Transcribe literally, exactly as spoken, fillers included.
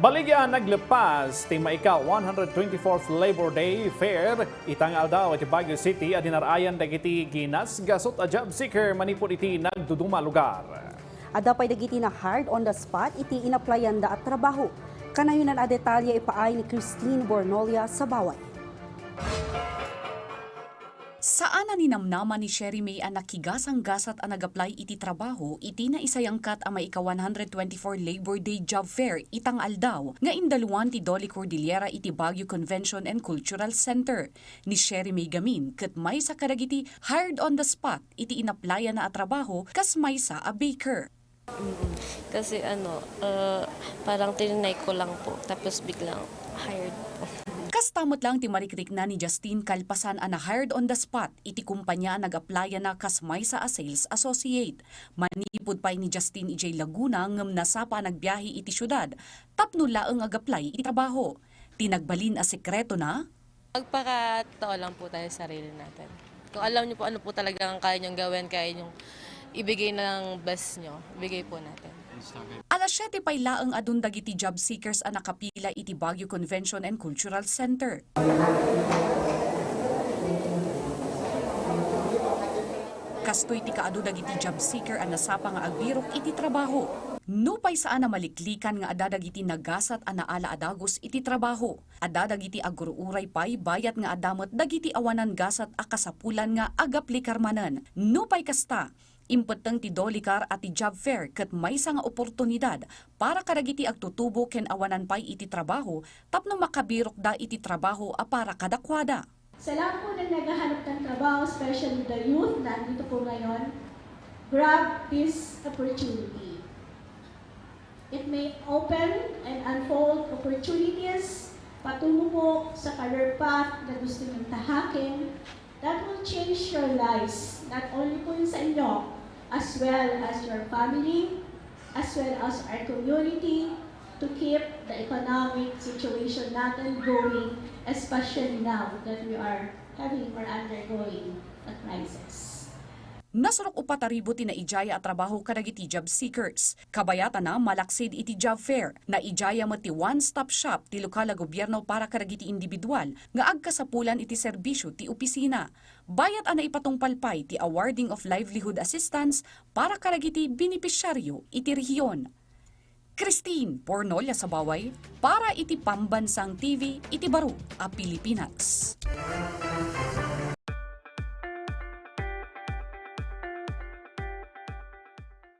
Paligia naglepas ti maika one hundred twenty-fourth Labor Day Fair ita nga aldaw iti Baguio City a dinar-ayan dagiti ginasgasut a job seeker manipud iti nagduduma a lugar. Adda pay dagiti na-hired on the spot iti inaplayanda a trabaho. Kanayonan a detalye ipaay ni Christine Bornolia Sabaway. Saan a ninamnama ni Sherry May a nakigasanggasat a nag-apply iti trabaho iti naisayangkat a maika one hundred twenty-four Labor Day Job Fair ita nga aldaw nga indaluan ti Dolly Cordillera iti Baguio Convention and Cultural Center. Ni Sherry May gamin ket maysa kadagiti hired on the spot iti inaplayana a trabaho kas maysa a baker. Mm. Kasi ano, ah, parang trinay ko lang po, tapos biglang hired po. Kasta met laeng ti marikrikna ni Justine kalpasan a na-hired on the spot iti kumpanya a nag-applyana kas maysa a sales associate. Manipud pay ni Justine idiay Laguna ngem nasapa a nagbiahe iti siudad tapno laeng ag-apply iti trabaho. Ti nagbalin a sekretona, Magpakatotoo lang po tayo sa sarili natin. Kung alam niyo po ano po talaga ang kaya niyong gawin, kaya niyong ibigay ng best niyo, ibigay po natin. Alas siete pay laeng adun dagiti job seekers a nakapila iti Baguio Convention and Cultural Center. Kastoy ti kaadu dagiti job seeker a nasapa nga agbirok iti trabaho. Nupay saan a maliklikan nga adda dagiti nagasat a naala a dagus iti trabaho, adda dagiti agur-uray pay bayat nga adda met dagiti awanan gasat a kasapulan nga agaplikar manen. Nupay kasta, impetteng ti Dolicar a ti job fair ket maysa nga oportunidad para kadagiti agtutubo ken awanan pay iti trabaho tapno makabirokda iti trabaho a para kadakuada. Sa lahat po ng naghahanap ng trabaho, especially the youth na andito po ngayon, grab this opportunity. It may open and unfold opportunities patungo po sa career path na gusto niyong tahakin that will change your lives, not only po yung sa inyo, as well as your family, as well as our community, to keep the economic situation natin going, especially now that we are having or undergoing a crisis. Nasurok upat a ribu ti naidiaya a trabaho kadagiti job seekers. Kabayatana, malaksid iti job fair. Naidiaya met ti one-stop shop ti lokal a gobierno para kadagiti individual nga agkasapulan iti serbisyo ti opisina. Bayat a naipatungpal pay ti awarding of livelihood assistance para kadagiti benepisyaryo iti rehiyon. Christine Bornolia Sabaway para iti Pambansang T V iti baro a Pilipinas.